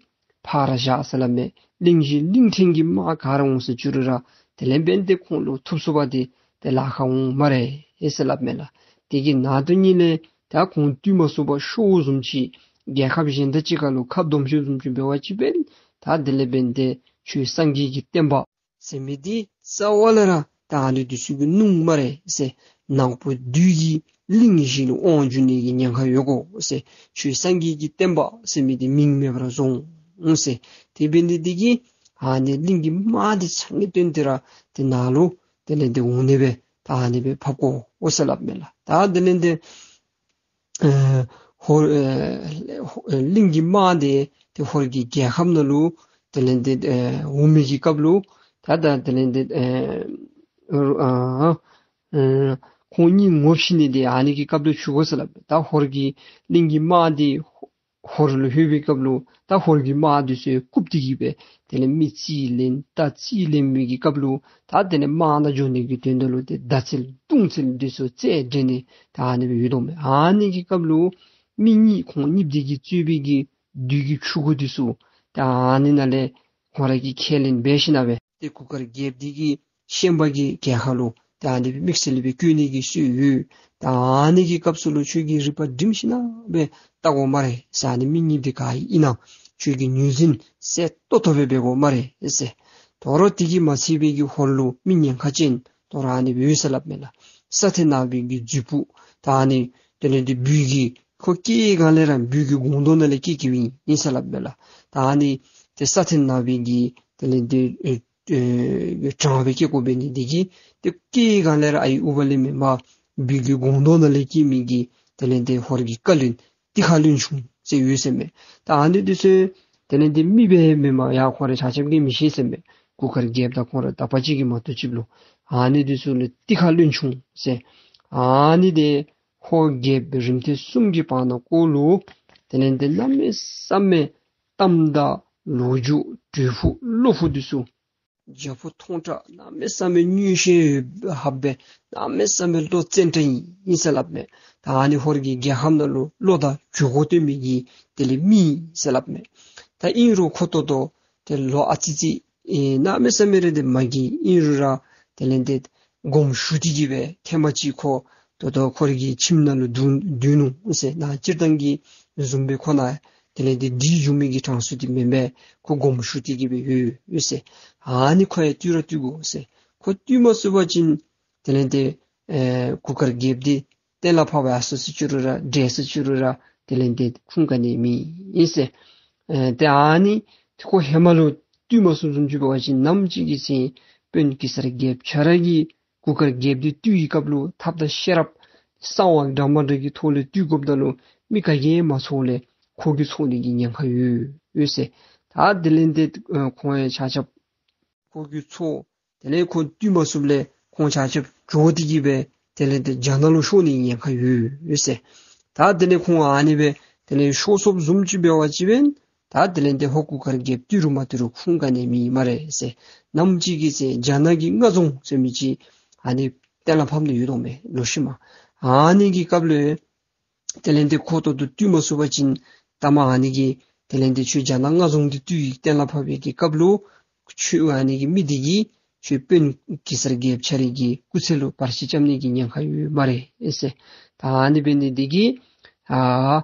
ཕར་བཞག་ཟེར་སླབ་མས། གླིང་བཞི་གླིང་ཕྲན་གྱི་དམག་ག་ར་འོང་ཟེར་ཅི་རུང་ར་དེ་ལས་འབདན་ཏེ་ཁོང་ལུ་ཐུབ་ཚུགས་པ་འདི་ཏེ་ལཱ་ཁག་འོང་སྨ་རེ་ཟེར་སླབ་མས་ལགས། དེ་གི་ནང་དོན་ཉིད་ལས་ད་ཁོང་བཏུལ་མ་ཚུགས་པར་ཤོརཝ་བཟུམ་ཅིག་རྒྱལ་ཁབ་གཞན་དང་གཅིག་ཁར་ལུ་ཁ་བསྡོམས་ཤོརཝ་བཟུམ་ཅིག་འབད་བ་ཅིན་འབདན་ད་དེ་ལས་འབདན་ཏེ་ཁྱོད་སངས་རྒྱས་ཀྱི་བསྟན་པ་ཟེར་མི་འདི་རྩ་བ་ལས་ར་ད་ཨ་ནི་འདི་ཚུ་གིས་བསྣུབས་སྨ་རེ་ཟེར། ནག་པོ་བདུད་ཀྱིས་གླིང་བཞི་ལུ་དབང་བསྒྱུར་ནི་གི་ཉེན་ཁ་ཡོད་གོ་ཟེར། ཁྱོད་སངས་རྒྱས་ཀྱི་བསྟན་པ་ཟེར་མི་འདི་མིང་མེད་པར་བཟོ་འོང་ཟེར། དེ་འབད་ནི་འདི་གིས་ཨ་ནི་གླིང་གི་དམག་འདི་ཚང་གི་དོན་དེ་ར་ཏེ་ནཱ་ལུ་དེ་ལས་ཏེ་འོང་ནི་སྦེ་ད་ཨ་ནི་སྦེ་ཕབ་དགོ་འོང་ཟེར་སླབ་མས་ལགས། ད་དེ་ལས་ཏེ་ཨེ་ཧོར་ཨེ་ཧོ་ཨེ་གླིང་གི་དམག་འདི་ཏེ་ཧོར་གྱི་རྒྱལ་ཁབ་ནང་ལུ་དེ་ལས་ཏེ་ཨེ་འོང་མི་གི་སྐབས་ལུ་ད་ད་དེ་ལས་ཏེ་ཨེ་ཨ་ཨ་ཁོང་གཉིས་ངོ་ཕྱེ་ནི་འདི་ཨ་ནི་གི་སྐབས་ལུ་འཁྱུ་དགོ་ཟེར་སླབ་མས། ད་ཧོར་གྱི་གླིང་གི་དམག་འདི་ཧོར་ལུ་ལྷོད་པའི་སྐབས་ལུ་ད་ཧོར་གྱི་དམག་འདི་ཚུ་བཀུག་སྟེ་གི་སྦེ་དེ་ལས་མི་རྩིས་ལེན་རྟ་རྩིས་ལེན་མི་གི་སྐབས་ལུ་ད་དེ་ལས་དམག་ནང་འགྱོ་ནི་གི་དོན་དག་ལུ་ཏེ་མདའ་རྩལ་མདུང་རྩལ་འདི་ཚུ་རྩལ་འགྲན་ནི་ད་ཨ་ནི་སྦེ་ཡོད་དོ་མས། ཨ་ནི་གི་སྐབས་ལུ་མི་གཉིས་ཁོང་གཉིས་འདི་གིས་གཙོས་པའི་གི་བདུད་ཀྱི་ཕྲུ་གུ་འདི་ཚུ་ད་ཨ་ནི་ནང་ལས་ཁོང་ར་གིས་ཁས་ལེན་འབད་ཞིན་ན་སྦེ་ཏེ་གུར་དཀར་རྒྱལཔོ་འདི་གིས་ཤན་པ་གི་རྒྱལ་ཁ་ལུ་ད་ཨ་ནི་སྦེ་དམིགས་བསལ་སྦེ་བསྐྱོད་ནི་གི་སྲོལ་ཡོད། ད་ཨ་ནི་གི་སྐབས་སུ་ལུ་ཁྱོད་ཀྱིས་རིག་པ་བསྒྲིམས་ཞིན་ན་སྦེ་བལྟ་དགོ་སྨ་རེ་ཟེར། ཨ་ནི་མི་གཉིས་འདི་ག་ཨིན་ན་ཁྱོད་ཀྱིས་ངོས་འཛིན་གསལ་ཏོག་ཏོ་སྦེ་འབད་དགོ་སྨ་རེ་ཟེར། དོ་རུང་དེ་གིས་མ་ཚད་པའི་གི་ཧོར་ལུ་མི་ཉེན་ཁ་ཅན་དོ་རུང་ཨ་ནི་སྦེ་ཡོད་ཟེར་སླབ་མས་ལགས། ས་ཐེ་ནག་པོའི་གི་རྫུ་བུ་ད་ཨ་ནི་དེ་ལས་ཏེ་སྦུལ་གྱི་ཁོ་སྐྱེ་སྒང་ལས་ར་སྦུལ་གྱི་སྒོང་རྡོག་ནང་ལས་སྐྱེ་སྐྱེཝ་ཨིན་ཟེར་སླབ་མས་ལགས། ད་ཨ་ནི་ཏེ་ས་ཐེ་ནག་པོའི་གི་དེ་ལས་ཏེ་ཨེ་ཨེ་གྲངས་སྦེ་སྐྱེ་དགོ་པས་ནི་འདི་གིས་ཏེ་སྐྱེ་སྒང་ལས་ར་ཨའི་ཨུ་བ་ལས་མེན་པར་སྦུལ་གྱི་སྒོང་རྡོག་ནང་ལས་སྐྱེ་མི་གི་དེ་ལས་ཏེ་ཧོར་གྱི་བཀའ་བློན་ཏི་ཁ་བློན་ཆུང་ཟེར་ཡོད་ཟེར་མས། ད་ཨ་ནི་འདི་ཚུ་དེ་ལས་ཏེ་མི་སྦེ་མེན་པར་ཡ་ཁོང་ར་ཆ་ཁྱབ་ཀྱིས་མི་ཤེས་ཟེར་མས། གུར་དཀར་རྒྱལཔོ་དང་ཁོང་ར་དག་པ་ཅིག་གིས་མ་གཏོགས་ཅིག་ལུ། ཨ་ནི་འདི་ཚུ་ལུ་ཏི་ཁ་བློན་ཆུང་ཟེར། ཨ་ནི་འདི་ཧོར་རྒྱལཔོ་རིམ་ཐེངས་གསུམ་གྱི་བར་ན་སྐོར་ལུ་དེ་ལས་འདི་གནམ་མེད་ས་མེད་གཏམ་དང་ལོ་རྒྱུས་དྲོད་ཕུག་བློ་ཕུག་འདི་ཚུ་རྒྱལ་པོ་མཐོང་དྲགས་གནམ་མེད་ས་མེད་མངོན་ཤེས་ཡོད་ཧ་སྦེ་གནམ་མེད་ས་མེད་བློ་བཙན་དྲགས་ཨིན་ཟེར་སླབ་མས། ད་ཨ་ནི་ཧོར་གྱི་རྒྱལ་ཁམས་ནང་ལུ་བློ་དང་འགྱོད་སྒོ་སྟོན་མི་གི་དེ་ལས་མི་ཨིན་ཟེར་སླབ་མས། ད་ཨིན་རུང་ཁོ་ད་ལྟོ་ཏེ་ལོ་ཨ་ཙི་ཅིག་ཨེ་གནམ་མེད་ས་མེད་རེ་འདི་མ་རྒས། ཨིན་རུང་ར་དེ་ལས་འདི་དགོངསམ་ཞུ་སྟེ་གི་སྦེ་ཐེངས་མ་ཅིག་ཁོ་ད་ལྟོ་ཁོ་རའི་གི་ཁྱིམ་ནང་ལུ་སྡོད་སྡོད་ནུག་ཟེར། ནཱ་སྤྱིར་བཏང་གི་བཟུམ་སྦེ་ཁོ་ནཱ་དེ་ལས་འདི་སྡོད་འགྱོ་མི་གི་གྲངས་སུ་འདི་མེན་པས། ཁོ་དགོངསམ་ཞུ་སྟེ་གི་སྦེ་ཡོད་ཡོད་ཟེར། ཨ་ནི་ཁོ་ཡང་བཏུལ་ར་བཏུལ་དགོ་ཟེར། ཁོ་བཏུལ་མ་ཚུགས་པ་ཅིན་དེ་ལས་འདི་ཨེ་གུར་དཀར་རྒྱལཔོ་འདི་གཏན་ལ་ཕབ་ཡར་སོ་ཟེར་ཅི་རུང་ར་བསྒྲལ་ཟེར་ཅི་རུང་ར་དེ་ལས་འདི་ཁུངས་ག་ནི་མེད་ཟེར། ཨེ་ཏེ་ཨ་ནི་ཁོ་ཧེ་མ་ལུ་བཏུལ་མ་ཚུགསཔ་བཟུམ་ཅིག་འབད་བ་ཅིན་ནམ་ཅིག་གི་ཚེ་དཔོན་གེ་སར་རྒྱལཔོ་ཁྱོད་ར་གིས་གུར་དཀར་རྒྱལཔོ་འདི་བཏུལ་བའི་སྐབས་ལུ་ཐབས་དང་ཤེས་རབ་གསང་བ་འདྲ་མ་འདྲ་གི་ཐོག་ལས་བཏུལ་དགོཔ་ད་ལུ་མི་ག་གིས་མ་ཚོར་ལས་ཁོ་གིས་ཚོར་ནི་གི་ཉེན་ཁ་ཡོད་ཡོད་ཟེར། ད་དེ་ལས་འདི་ཨེ་ཁོང་ཡང་ཆ་ཁྱབ་ཁོ་གིས་ཚོར། དེ་ལས་ཁོ་བཏུལ་མ་ཚུགསཔ་ལས་ཁོང་ཆ་ཁྱབ་བྱོག་སྟེ་གི་སྦེ་དེ་ལས་འདི་རྒྱ་ནག་ལུ་ཤོར་ནི་ཉེན་ཁ་ཡོད་ཡོད་ཟེར། ད་དེ་ལས་ཁོང་ཨ་ནི་སྦེ་དེ་ལས་ཤོར་སོཔ་བཟུམ་ཅིག་འབད་བ་ཅིན་ད་དེ་ལས་འདི་ཧོར་གུར་དཀར་རྒྱལཔོ་བཏུལ་རུང་མ་བཏུལ་རུང་ཁུངས་ག་ནི་མེད་སྨ་རེ་ཟེར། ནམ་ཅིག་གི་ཚེ་རྒྱ་ནག་གི་མངའ་རྫོང་ཟེར་མི་ཅིག་ཨ་ནི་གཏན་ལ་ཕབ་ནི་ཡོད་དོ་མས། ལོག་ཤུལ་མ་ཨ་ནི་གི་སྐབས་ལུ་དེ་ལས་འདི་ཁོ་ད་ལྟོ་བཏུལ་མ་ཚུགས་པ་ཅིན་ད་མ་ཨ་ནི་གི་དེ་ལས་འདི་ཁྱོད་རྒྱ་ནག་མངའ་རྫོང་འདི་བཏུལ་བའི་གཏན་ལ་ཕབ་པའི་གི་སྐབས་ལུ་ཁྱོད་ཨ་ནི་གི་མི་འདི་གིས་ཁྱོད་དཔོན་གེ་སར་རྒྱལཔོ་ཁྱོད་རའི་གི་སྐུ་ཚེ་ལུ་བར་ཆད་རྐྱབ་ནི་གི་ཉེན་ཁ་ཡོད་སྨ་རེ་ཟེར། ད་ཨ་ནི་འབད་ནི་འདི་གིས་ཨ་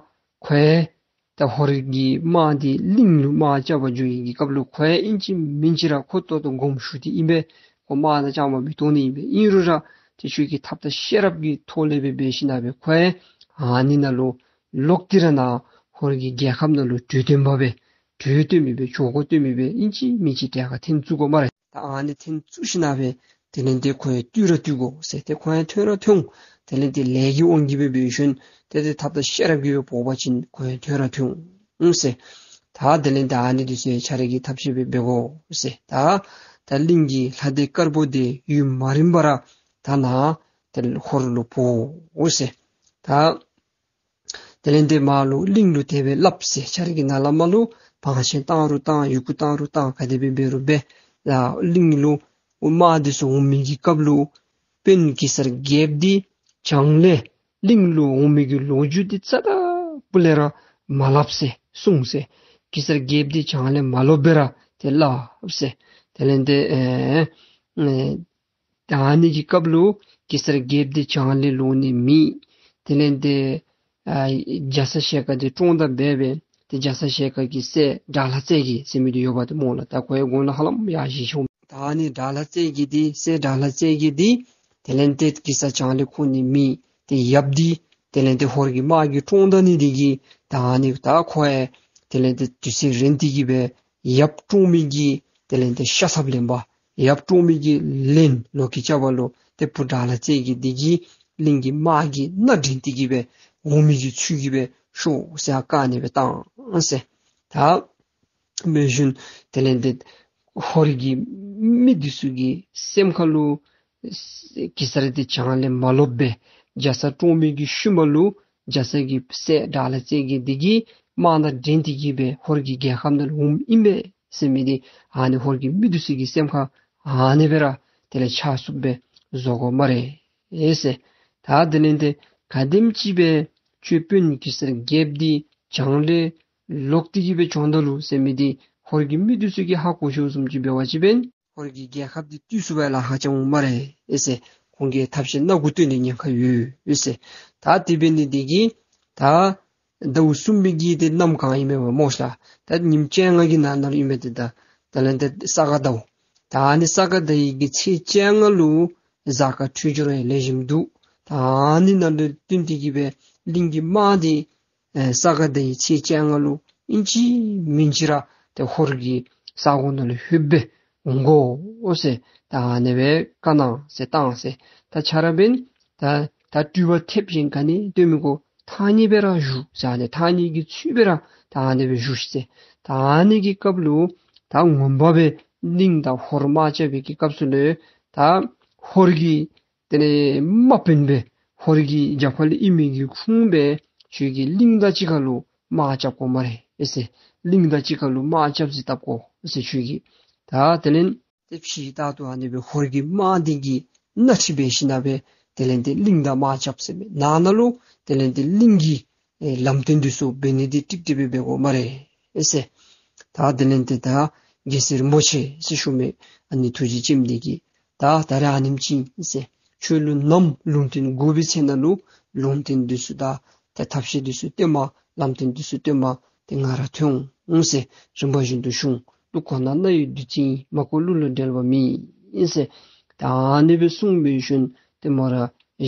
ཁོ་ད་ཧོར་གྱི་དམག་འདི་གླིང་ལུ་དམག་རྐྱབ་པར་འགྱོ་བའི་གི་སྐབས་ལུ་ཁོ་ཨིན་ཅི་མིན་ཅི་ར་ཁོ་ད་ལྟོ་དགོངསམ་ཞུ་སྟེ་ཨིན་པས། ཁོ་དམག་དང་རྐྱངམ་མི་གཏོགས་ནི་ཨིན་པས། ཨིན་རུང་ར་ཏེ་ཁྱོད་ཀྱིས་ཐབས་དང་ཤེས་རབ་ཀྱི་ཐོག་ལས་སྦེ་འབད་ཞིནམ་ལས་ཁོ་ཨ་ནི་ནང་ལུ་ལོག་སྟེ་ར་ནཱ་ཧོར་གྱི་རྒྱལ་ཁམས་ནང་ལུ་གྲོས་བསྟུན་པ་སྦེ་གྲོས་བསྟུན་མི་སྦེ་བྱོག་སྒོ་སྟོན་མི་སྦེ་ཨིན་ཅི་མིན་ཅི་གྲལ་ཁར་འཐོན་བཅུག་དགོ་སྨ་རེ། ད་ཨ་ནི་འཐོན་བཅུག་ཞིནམ་ལས་དེ་ལས་འདི་ཁོ་ཡང་བཏུལ་ར་བཏུལ་དགོ་ཟེར། ཏེ་ཁོ་ཡང་འཐོན་ར་འཐོན། དེ་ལས་འདི་ལས་ཀྱི་དབང་གིས་སྦེ་འབད་ཞིནམ་ཏེ་ཏེ་ཐབས་དང་ཤེས་རབ་ཀྱིས་སྦེ་འབད་བ་ཅིན་ཁོ་ཡང་འཐོན་ར་འཐོན་ཟེར། ད་དེ་ལས་འདི་ཨ་ནི་འདི་ཚུ་ཡང་ཁྱོད་ར་གིས་ཐབས་ཤེས་སྦེ་འབད་དགོ་ཟེར། ད་ད་གླིང་གི་ལྷ་སྡེ་དཀར་པོ་འདི་ཡུན་མ་རིང་བར་ད་ནཱ་ཏེ་ཧོར་ལུ་འབོ་འོང་ཟེར། ད་དེ་ལས་འདི་མར་ལུ་གླིང་ལུ་དེ་སྦེ་སླབ་ཟེར། ཁྱོད་ར་གིས་ནཱ་ལས་མར་ལུ་བང་ཆེན་བཏང་རུང་བཏང་ཡི་གུ་བཏང་རུང་བཏང་ག་དེ་སྦེ་འབད་རུང་འབད། ད་གླིང་ལུ་དམག་འདི་ཚུ་འོང་མི་གི་སྐབས་ལུ་དཔོན་གེ་སར་རྒྱལཔོ་འདི་བྱང་ལས་གླིང་ལུ་འོང་མི་གི་ལོ་རྒྱུས་འདི་རྩ་དང་སྤུ་ལས་ར་མ་སླབ་ཟེར་གསུངས་ཟེར། གེ་སར་རྒྱལཔོ་འདི་བྱང་ལས་མ་ལོག་པར་ར་ཏེ་སླབ་ཟེར། དེ་ལས་འདི་ཨེ་ཨེ་ད་ཨ་ནི་གི་སྐབས་ལུ་གེ་སར་རྒྱལཔོ་འདི་བྱང་ལས་ལོག་ནི་མེད། དེ་ལས་འདི་ཨ་རྒྱ་ཚ་ཞལ་དཀར་འདི་བཀྲོངས་ད་འབད་འབད་ཏེ་རྒྱ་ཚ་ཞལ་དཀར་གྱི་སྲས་དགྲ་ལྷ་རྩེ་རྒྱལ་ཟེར་མི་འདི་ཡོདཔ་འདི་སྨོ་ལགས། ད་ཁོ་ཡང་དགུང་ལོ་ཧ་ལམ་ཡར་བཞེས་སོང་། ད་ཨ་ནི་དགྲ་ལྷ་རྩེ་རྒྱལ་འདི་སྲས་དགྲ་ལྷ་རྩེ་རྒྱལ་འདི་དེ་ལས་འདི་གེ་སར་བྱང་ལས་འཁོར་ནི་མེད། ཏེ་ཡབ་འདི་དེ་ལས་འདི་ཧོར་གྱི་དམག་གིས་བཀྲོངས་ད་ནི་འདི་གིས་ད་ཨ་ནི་ད་ཁོ་ཡང་དེ་ལས་འདི་དུས་ཚོད་རན་ཏེ་གི་སྦེ་ཡབ་བཀྲོངས་མི་གི་དེ་ལས་འདི་ཤ་ཚབ་ལེན་པ་ཡབ་བཀྲོངས་མི་གི་ལན་ལོག་གི་རྐྱབ་པ་ལུ་ཏེ་བུ་དགྲ་ལྷ་རྩེ་རྒྱལ་འདི་གིས་གླིང་གི་དམག་གི་སྣ་འདྲེན་ཏེ་གི་སྦེ་འོང་མི་གི་ཚུལ་གྱིས་སྦེ་ཤོག་ཟེར་བཀའ་ནི་སྦེ་བཏང་ཟེར། ད་འབད་ཞིནམ་དེ་ལས་འདི་ཧོར་གྱི་མི་འདི་ཚུ་གི་སེམས་ཁ་ལུ་གེ་སར་འདི་བྱང་ལས་མ་ལོག་པར་རྒྱ་ཚ་བཀྲོངས་མི་གི་ཤུལ་མ་ལུ་རྒྱ་ཚ་གི་སྲས་དགྲ་ལྷ་རྩེ་རྒྱལ་འདི་གིས་དམག་སྣ་འདྲེན་ཏེ་གི་སྦེ་ཧོར་གྱི་རྒྱལ་ཁམས་ནང་ལུ་འོངམ་ཨིན་པས་ཟེར་མི་འདི་ཨ་ནི་ཧོར་གྱི་མི་འདི་ཚུ་གི་སེམས་ཁར་ཨ་ནི་སྦེ་ར་དེ་ལས་ཆགས་ཚུགསཔ་སྦེ་བཟོ་དགོ་སྨ་རེ་ཟེར། ད་དེ་ལས་འདི་ག་དེམ་ཅིག་སྦེ་ཁྱོད་དཔོན་གེ་སར་རྒྱལཔོ་འདི་བྱང་ལས་ལོག་སྟེ་གི་སྦེ་བྱོན་ད་ལུ་ཟེར་མི་འདི་ཧོར་གྱི་མི་འདི་ཚུ་གིས་ཧ་གོ་ཤེས་བཟུམ་ཅིག་འབད་བ་ཅིན་འབདན་ཧོར་གྱི་རྒྱལ་ཁབ་འདི་བཏུལ་ཚུགས་པར་ལཱ་ཁག་ཅིག་འོང་སྨ་རེ་ཟེར། ཁོང་གིས་ཐབས་ཤེས་སྣ་དགུ་སྟོན་ནི་ཉེན་ཁ་ཡོད་ཟེར། ད་དེ་འབད་ནི་འདི་གིས་ད་ཟླཝ་གསུམ་པའི་གི་འདི་གནམ་གང་ཨིན་མས་པ་སྨོ་ཤ། ད་ཉིནམ་བཅོ་ལྔ་གི་ནང་ན་ལུ་ཨིན་མས། ཏེ་ད་ད་ལན་ཏེ་ས་ག་ཟླཝ། ད་ཨ་ནི་ས་ག་ཟླ་བའི་གི་ཚེས་བཅོ་ལྔ་ལུ་གཟའ་སྐར་འཕྲོད་སྦྱོར་ཡང་ལེགས་ཤོམ་འདུག། ད་ཨ་ནི་ནང་ལུ་བསྟུན་ཏེ་གི་སྦེ་གླིང་གི་དམག་འདི་ཨེ་ས་ག་ཟླ་བའི་ཚེས་བཅོ་ལྔ་ལུ་ཨིན་ཅི་མིན་ཅི་ར་ཏེ་ཧོར་གྱི་ས་གོ་ནང་ལུ་ལྷོདཔ་སྦེ་འོང་དགོ་ཟེར། ད་ཨ་ནི་སྦེ་བཀའ་གནང་ཟེར་བཏང་ཟེར། ད་ཁྱོད་ར་འབདན་ད་ད་སྤྲུལ་པ་ཐེབས་ཅིག་ག་ནི་སྟོན་མི་དགོ། ཐང་རྙེད་སྦེ་ར་བཞུགས་ཟེར། ཨ་ནི་ཐང་རྙེད་ཀྱི་ཚུལ་སྦེ་ར་ད་ཨ་ནི་སྦེ་བཞུགས་ཤིག་ཟེར། ད་ཨ་ནི་གི་སྐབས་ལུ་ད་ངོ་མ་སྦེ་གླིང་དང་ཧོར་དམག་རྐྱབ་པའི་གི་སྐབས་སུ་ལུ་ད་ཧོར་གྱི་དེ་ལས་དམག་དཔོན་སྦེ་ ཧོར་གྱི་རྒྱབ་ཁ་ལས་ཨིན་མི་གི་ཁུངས་སྦེ་ཁྱོད་ཀྱིས་གླིང་དང་གཅིག་ཁར་ལུ་དམག་རྐྱབ་དགོ་སྨ་རེ་ཨེ་ཟེར། གླིང་དང་གཅིག་ཁར་ལུ་དམག་རྐྱབ་ཟེར་བཏབ་དགོ་ཨེ་ཟེར་ཁྱོད་ཀྱིས། ད་དེ་ལས་ཏེ་ཕྱི་ལྟར་དུ་ཨ་ནི་སྦེ་ཧོར་གྱི་དམག་འདི་གིས་སྣ་ཁྲིད་འབད་ཞིནམ་ལས་དེ་ལས་ཏེ་གླིང་དང་དམག་རྐྱབ་ཟེར་མས། ནང་ན་ལུ་དེ་ལས་ཏེ་གླིང་གི་ཨེ་ལམ་སྟོན་འདི་ཚུ་འབད་ནི་འདི་ཀྲིག་ཀྲི་སྦེ་འབད་དགོ་སྨ་རེ་ཨེ་ཟེར། ད་དེ་ལས་ཏེ་ད་རྒྱལ་སྲས་རིན་པོ་ཆེ་ཟེར་ཞུ་མི་ཨ་ནི་ཐུགས་རྗེ་ཅན་འདི་གིས་ད་ད་རེས་ཨ་ནེམ་ཅིག་ཨིན་ཟེར། ཁྱོད་ལུ་ནམ་ལུང་བསྟན་དགོ་པའི་ཚེ་ན་ལུ་ལུང་བསྟན་འདི་ཚུ་དང་ཏེ་ཐབས་ཤེས་འདི་ཚུ་སྟོན་མ་ལམ་སྟོན་འདི་ཚུ་སྟོན་མ་ཏེ་ང་ར་ཐོན་འོང་ཟེར། རིམ་པ་བཞིན་དུ་ཞུ་འོང་། གླུ་གོ་ན་རྣ་ཡི་བདུད་རྩི་ཡིན། མ་གོ་གླུ་ལ་འགྲེལ་བ་མེད་ཨིན་ཟེར། ད་ཨ་ནི་སྦེ་གསུངས་པའི་ཤུལ་ཏེ་མོ་ར་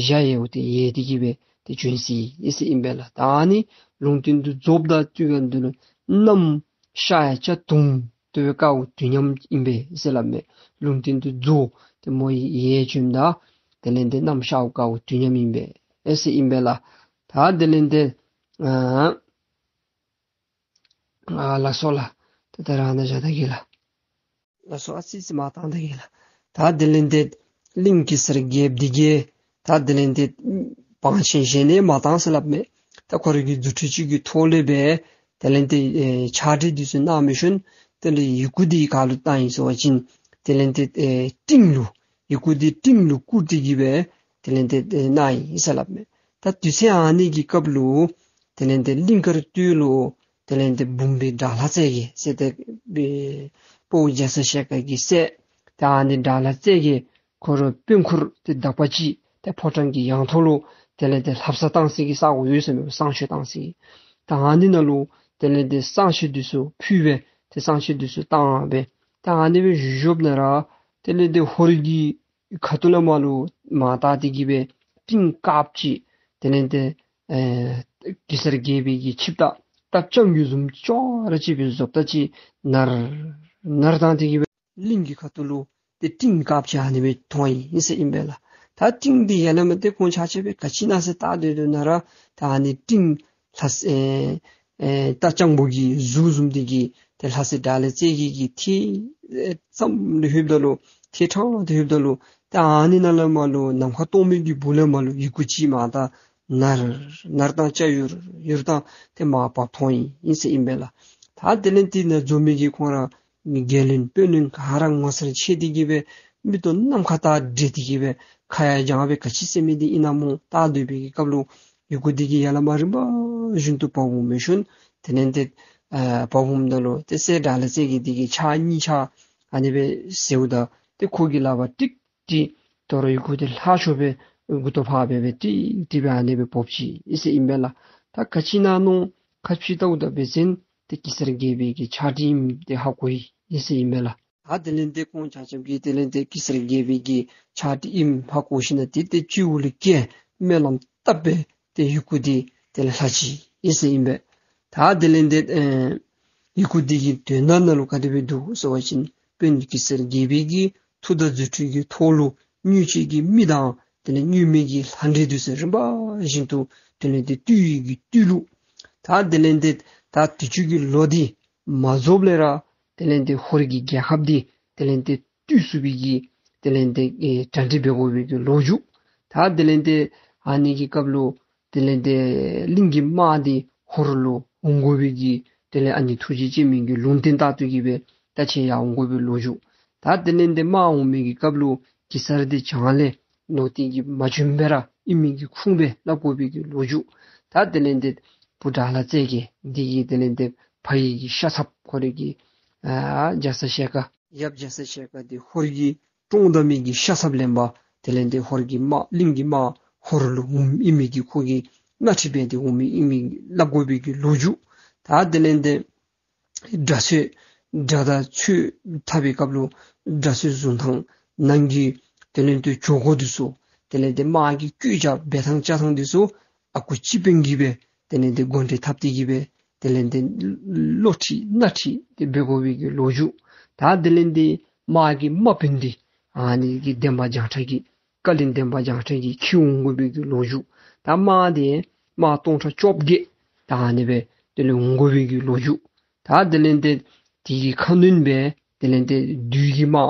ཞལ་ཡལ་ཏེ་ཡལ་ཏེ་གི་སྦེ་ཏེ་བྱོན་སོ་ཡི་ཟེར་ཨིན་པས་ལགས། ད་ཨ་ནི་ལུང་བསྟན་འདི་རྫོགསཔ་ད་དུས་ག་འདི་ལུ་གནམ་ཤར་ཡར་དུང་དེ་སྦེ་དཀར་པོ་དུས་མཉམ་ཨིན་པས་ཟེར་སླབ་མས། ལུང་བསྟན་འདི་རྫོགས་ཏེ་མོ་ཡལ་བྱོནམ་ད་དེ་ལས་ཏེ་གནམ་ཤར་དཀར་པོ་དུས་མཉམ་ཨིན་པས་ཨེ་ཟེར་ཨིན་པས་ལགས། ད་དེ་ལས་ཏེ་ཨ་ཨ་ལགས་སོ་ལགས། ད་ད་རེས་ནཱ་བཞག་ད་གེ་ལགས། ལགས་སོ། ཨ་ཙི་ཙི་མར་བཏང་ད་གེ་ལགས། ད་དེ་ལས་ཏེ་གླིང་གེ་སར་རྒྱལཔོ་འདི་གིས་ད་དེ་ལས་ཏེ་བང་ཆེན་བཞེས་ནི་མ་བཏང་ཟེར་སླབ་མས། ད་ཁོ་རའི་གི་རྫུ་འཕྲུལ་ཅིག་གི་ཐོག་ལས་སྦེ་དེ་ལས་ཏེ་ཨེ་ཕྱག་བྲིས་འདི་ཚུ་གནང་མི་ཤུལ་དེ་ལས་ཡི་གུ་འདི་ག་ལུ་བཏང་ཡི་ཟེར་བ་ཅིན་དེ་ལས་ཏེ་ཨེ་སྤྲིན་ལུ་ཡི་གུ་འདི་སྤྲིན་ལུ་བསྐུར་ཏེ་གི་སྦེ་དེ་ལས་ཏེ་ཨེ་གནང་ཡི་ཟེར་སླབ་མས། ད་དུས་ཚོད་ཨ་ནི་གི་སྐབས་ལུ་དེ་ལས་ཏེ་གླིང་དཀར་སྟོད་ལུ་དེ་ལས་ཏེ་འབུམ་པའི་དགྲ་ལྷ་རྩེ་རྒྱལ་ཟེར་ཏེ་དཔའ་བོ་རྒྱ་ཚ་ཞལ་དཀར་གྱི་སྲས་ད་ཨ་ནི་དགྲ་ལྷ་རྩེ་རྒྱལ་ཁོ་ར་དཔོན་འཁོར་ཏེ་དག་པ་ཅིག་ཏེ་ཕོ་བྲང་གི་ཡང་ཐོག་ལུ་དེ་ལས་ཏེ་ལྷ་བསང་བཏང་སའི་གི་ས་གོ་ཡོད་ཟེར་མས། བསང་མཆོད་བཏང་སའི། ད་ཨ་ནི་ནང་ལུ་དེ་ལས་ཏེ་བསང་མཆོད་འདི་ཚུ་ཕུལ་སྦེ་ཏེ་བསང་མཆོད་འདི་ཚུ་བཏང་སྦེ་ད་ཨ་ནི་སྦེ་བཞུགས་བཞུགསཔ་ན་ར་དེ་ལས་ཏེ་ཧོར་གྱི་ཁ་ཐུག་ལས་མར་ལུ་མར་བལྟ་སྟེ་གི་སྦེ་སྤྲིན་དཀརཔོ་ཅིག་དེ་ལས་ཏེ་ཨེ་གེ་སར་རྒྱལ་པོའི་གི་ཆིབས་རྟ་རྟ་རྐྱང་རྒོད་བཟུམ་ཅོག་ར་ཅིག་སྦེ་བཟོ་ལྟ་ཅིག་ནར་ནར་བཏང་སྟེ་གི་སྦེ་གླིང་གི་ཁ་ཐུག་ལུ་ཏེ་སྤྲིན་དཀརཔོ་ཅིག་ཨ་ནི་སྦེ་མཐོང་ཡི་ཟེར་ཨིན་པས་ལགས། ད་སྤྲིན་འདི་ཡར་ལས་མར་ཏེ་ཁོང་ཆ་ཁྱབ་སྦེ་ག་ཅི་ཨིན་ན་ཟེར་བལྟ་སྡོད་དོ་ན་ར་ད་ཨ་ནི་སྤྲིན་ལྷ་ས་ཨེ་ཨེ་རྟ་རྐྱང་པོ་གི་གཟུགས་བཟུམ་འདི་གིས་ཏེ་ལྷ་སྲས་དགྲ་ལྷ་རྩེ་རྒྱལ་གྱི་ཐད་ཨེ་མཚམས་ལུ་ལྷོདཔ་ད་ལུ་ཐད་ཕྲང་ཏེ་ལྷོདཔ་ད་ལུ་ད་ཨ་ནི་ནང་ལས་མར་ལུ་ནམ་མཁའ་སྟོང་མི་གི་སྦུག་ལས་མར་ལུ་ཡི་གུ་ཅིག་མར་ད་ནར་ནར་དང་ཅ་ཡུར་ཡུར་དང་ཏེ་མར་བབས་མཐོང་ཡི་ཟེར་ཨིན་པས་ལགས། ད་དེ་ལས་ཏེ་ནཱ་འཛོམས་མི་གི་ཁོང་ར་མི་རྒྱལ་བློན་དཔོན་བློན་ག་ར་ངོ་མཚར་ཆེ་སྟེ་གི་སྦེ་མིག་ཏོ་ནམ་མཁའ་ལྟར་བགྲད་དེ་གི་སྦེ་ཁ་ཡར་བརྐྱངས་སྦེ་ག་ཅི་ཟེར་མི་འདི་ཨིན་ན་སྨོ་བལྟ་སྡོད་པའི་གི་སྐབས་ལུ་ཡི་གུ་འདི་གིས་ཡར་ལས་མར་རིམ་པ་བཞིན་དུ་བབས་འོང་མི་ཤུལ་དེ་ལས་ཏེ་ཨ་བབས་འོངམ་ད་ལུ་ཏེ་སྲས་དགྲ་ལྷ་རྩེ་རྒྱལ་འདི་གིས་ཕྱག་གཉིས་ཆ་ཨ་ནི་སྦེ་བཟེཝ་ད་ཏེ་ཁོ་གི་ལག་པར་ཀྲིག་ཀྲི་དོ་རུང་ཡི་གུ་འདི་ལྷག་ཤོས་སྦེ་མགུ་ཏོ་ཕར་སྦེ་སྦེ་ཀྲིག་ཀྲི་སྦེ་ཨ་ནི་སྦེ་བབས་ཅི་ཨིན་ཟེར་ཨིན་པས་ལགས། ད་ག་ཅི་ཨིན་ན་མནོ་ཁ་ཕྱེ་བལྟཝ་ད་འབད་བ་ཅིན་ཏེ་གེ་སར་རྒྱལ་པོའི་གི་ཕྱག་བྲིས་ཨིནམ་འདི་ཧ་གོ་ཡི་ཨིན་ཟེར་ཨིན་པས་ལགས། ད་དེ་ལས་ཏེ་ཁོང་ཆ་ཁྱབ་ཀྱིས་དེ་ལས་ཏེ་གེ་སར་རྒྱལ་པོའི་གི་ཕྱག་བྲིས་ཨིནམ་ཧ་གོ་ཞིནམ་ལས་ཏེ་ཏེ་སྤྱི་བོ་ལུ་བཀལ་སྨོན་ལམ་བཏབ་སྦེ་ཏེ་ཡི་གུ་འདི་དེ་ལས་ལྷག་ཅི་ཨིན་ཟེར་ཨིན་པས། ད་དེ་ལས་ཏེ་ཨེ་ཡི་གུ་འདི་གི་དོན་དག་ནང་ལུ་ག་དེ་སྦེ་འདུག་ཟེར་བ་ཅིན་དཔོན་གེ་སར་རྒྱལ་པོའི་གི་མཐུ་དང་རྫུ་འཕྲུལ་གྱི་ཐོག་ལུ་མྱུར་བྱེད་ཀྱི་མི་དང་དེ་ལས་མྱུར་མེད་ཀྱི་ལྷ་འདྲེ་འདི་ཚུ་རིམ་པ་བཞིན་དུ་དེ་ལས་ཏེ་བཏུལ་བའི་གི་བཏུལ་ལུགས། ད་དེ་ལས་ཏེ་ད་དུས་ཅི་གི་ལོ་འདི་མ་རྫོགསཔ་ལས་ར་དེ་ལས་ཏེ་ཧོར་གྱི་རྒྱལ་ཁབ་འདི་དེ་ལས་ཏེ་བཏུལ་ཚུགས་པའི་གི་དེ་ལས་ཏེ་ཨེ་གྲ་སྒྲིག་འབད་དགོ་པའི་གི་ལོ་རྒྱུས། ད་དེ་ལས་ཏེ་ཨ་ནི་གི་སྐབས་ལུ་དེ་ལས་ཏེ་གླིང་གི་དམག་འདི་ཧོར་ལུ་འོང་དགོ་པའི་གི་དེ་ལས་ཨ་ནི་ཐུགས་རྗེ་ཅན་མའི་གི་ལུང་བསྟན་ལྟར་དུ་གི་སྦེ་ད་ཁྱེད་ཡར་འོང་དགོ་པའི་ལོ་རྒྱུས། ད་དེ་ལས་ཏེ་དམག་འོང་མི་གི་སྐབས་ལུ་གེ་སར་འདི་བྱང་ལས་ལོག་སྟེ་གི་མ་བྱོན་པར་ཨིན་མི་གི་ཁུངས་སྦེ་སླབ་དགོ་པའི་གི་ལོ་རྒྱུས། ད་དེ་ལས་ཏེ་བུ་དགྲ་ལྷ་རྩེ་རྒྱལ་འདི་གི་དེ་ལས་ཏེ་ཕ་ཡི་གི་ཤ་ཚབ་ཁོ་རའི་གི་ཨ་རྒྱ་ཚ་ཞལ་དཀར་ཡབ་རྒྱ་ཚ་ཞལ་དཀར་འདི་ཧོར་གྱི་བཀྲོངས་ད་མི་གི་ཤ་ཚབ་ལེན་པར་དེ་ལས་ཏེ་ཧོར་གྱི་དམག་གླིང་གི་དམག་ཧོར་ལུ་འོངམ་ཨིན་མི་གི་ཁོ་གིས་སྣ་ཁྲིད་འབད་དེ་འོང་མི་ཨིན་མི་སླབ་དགོ་པའི་གི་ལོ་རྒྱུས། ད་དེ་ལས་ཏེ་དགྲ་ཚོད་དགྲ་དང་ཚོད་འཐབ་པའི་སྐབས་ལུ་དགྲ་ཚོད་བཟུང་ཐངས་ནང་གི་དེ་ལས་ཏེ་བྱོག་གོ་འདི་ཚུ་དེ་ལས་ཏེ་དམག་གི་བཀོད་རྒྱ་འབད་ཐངས་བཅའ་ཐངས་འདི་ཚུ་ཨ་ཁུ་སྤྱི་དཔོན་གྱིས་སྦེ་དེ་ལས་ཏེ་འགོ་འདྲེན་འཐབ་སྟེ་གི་སྦེ་དེ་ལས་ཏེ་བློ་ཁྲིད་སྣ་ཁྲིད་དེ་འབད་དགོ་པའི་གི་ལོ་རྒྱུས། ད་དེ་ལས་ཏེ་དམག་གི་དམག་དཔོན་འདི་ཨ་ནི་གི་འདན་མ་བྱང་ཁྲ་གིས་བཀའ་བློན་འདན་མ་བྱང་ཁྲ་གིས་འཁྱིད་འོང་དགོ་པའི་གི་ལོ་རྒྱུས། ད་དམག་འདི་དམག་སྟོང་ཕྲག་བཅོ་བརྒྱད་ད་ཨ་ནི་སྦེ་དེ་ལས་འོང་དགོ་པའི་གི་ལོ་རྒྱུས། ད་དེ་ལས་ཏེ་དེ་གི་ཁ་གནོན་སྦེ་དེ་ལས་ཏེ་བདུད་ཀྱི་དམག་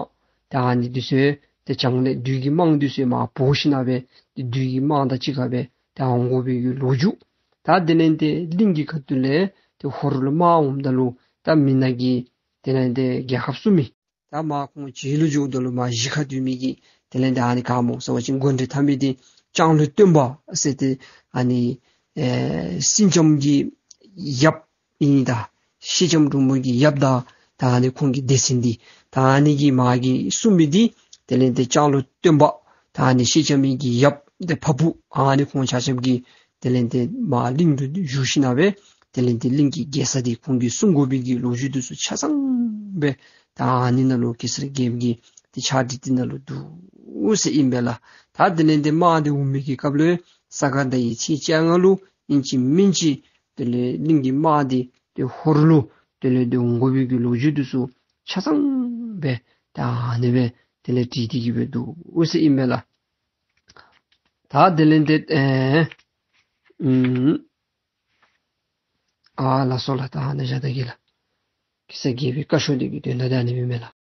ད་ཨ་ནི་འདི་ཚུ་ ཏེ་བྱང་ལས་བདུད་ཀྱི་དམག་འདི་ཚུ་མར་འབོ་ཞིན་ན་སྦེ་ཏེ་བདུད་ཀྱི་དམག་དང་གཅིག་ཁར་སྦེ་ཏེ་འོང་དགོ་པའི་གི་ལོ་རྒྱུས། ད་དེ་ལས་ཏེ་གླིང་གི་ཁ་ཐུག་ལས་ཏེ་ཧོར་ལུ་དམག་འོངམ་ད་ལུ་ད་མི་ནག་གི་དེ་ལས་ཏེ་རྒྱལ་ཁབ་སྲུང་མི་ད་མར་ཁོང་རྗེས་ལུ་འགྱོཝ་ད་ལུ་མར་གཞིས་ཁར་སྡོད་མི་གི་དེ་ལས་ཏེ་ཨ་ནི་ག་སྨོ་ཟེར་བ་ཅིན་མགོ་འདྲེན་འཐབ་མི་འདི་ལྕང་ལོ་སྟོན་པ་ཟེར་ཏེ་ཨ་ནི་ཨེ་སེང་ལྕམ་གྱི་ཡབ་ཨིན་ད། སེང་ལྕམ་འབྲུག་མོ་གི་ཡབ་དང་ད་ཨ་ནི་ཁོང་གི་སྡེ་ཚན་འདི་ད་ཨ་ནི་གི་མར་གྱི་སྲུང་མི་འདི་དེ་ལས་ཏེ་ལྕང་ལོ་སྟོན་པ་ད་ཨ་ནི་སེང་ལྕམ་གྱི་ཡབ་ཏེ་ཕ་བུ་ཨ་ནི་ཁོང་ཆ་ཁྱབ་ཀྱིས་དེ་ལས་ཏེ་མར་གླིང་དུ་བཞུགས་ཞིན་ན་སྦེ་དེ་ལས་ཏེ་གླིང་གི་རྒྱལ་ས་འདི་ཁོང་གིས་སྲུང་དགོ་པའི་གི་ལོ་རྒྱུས་འདི་ཚུ་ཆ་ཚང་སྦེ་ད་ཨ་ནི་ནང་ལུ་གེ་སར་རྒྱལཔོ་གི་ཏེ་ཕྱག་བྲིས་འདི་ནང་ལུ་འདུག་ཟེར་ཨིན་པས་ལགས། ད་དེ་ལས་ཏེ་དམག་འདི་འོང་མི་གི་སྐབས་ལུ་ས་ག་ཟླ་བའི་ཚེས་བཅོ་ལྔ་ལུ་ཨིན་ཅི་མིན་ཅི་དེ་ལས་གླིང་གི་དམག་འདི་ཏེ་ཧོར་ལུ་དེ་ལས་ཏེ་འོང་དགོ་པའི་གི་ལོ་རྒྱུས་འདི་ཚུ་ཆ་ཚང་སྦེ་ད་ཨ་ནི་སྦེ་དེ་ལས་བྲིས་ཏེ་གི་སྦེ་འདུག་ཟེར་ཨིན་པས་ལགས། ད་དེ་ལས་ཏེ་ཨེ་ཨུམ་ཨ་ལགས་སོ་ལགས། ད་ཨ་ནི་བཞག་ད་གེ་ལགས། གེ་སར་རྒྱལ་པོའི་བཀའ་ཤོག་འདི་གི་དོན་དག་འདི་ཨ་ནི་ཨིན་མས་ལགས།